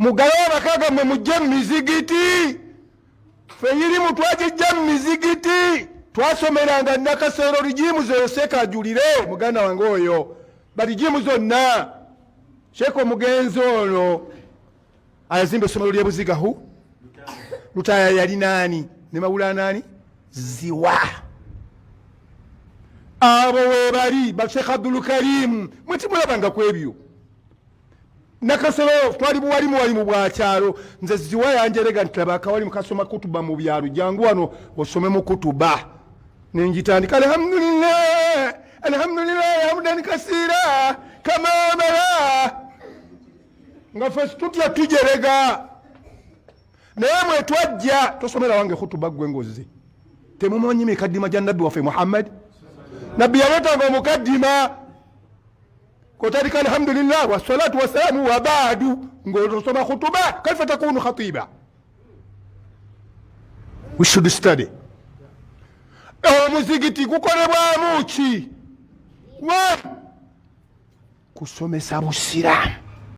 Mugalewo amaka gammwe mujje mu mizigiti. Ffe irimu twagijja mu mizigiti, twasomeranga Nakasero rigimu zeyoseeka ajulire muganda wange oyo, barigimu zonna. Sheeka omugenzi ono ayazimba essomero ly'ebuzigahu Lutaaya yali naani ne mawulanaani ziwa abo webali basheekh Abdulkarimu mwe timulabanga ku ebyo. Nakasero twali buwalimu walimu bwakyalo, nze ziwa yanjerega nti laba akawalimu kasoma kutuba mu byalo, jangu wano osome mu kutuba. Nenjitandika alhamdulillah alhamdulillah hamdan kasira kama amara, nga fe tutya tujerega. Naye mwe twajja tosomera wange khutuba gwe ngozi temumanyi mikaddima gya nabbi waffe Muhammad. Nabbi yaleetanga omukaddima kotandika alhamdulillah wassalatu wassalamu wabaadu ng'osoma khutuba, kaifa takunu khatiba? We should study. Omuzigiti gukolebwamu ki? Kusomesa busiraamu.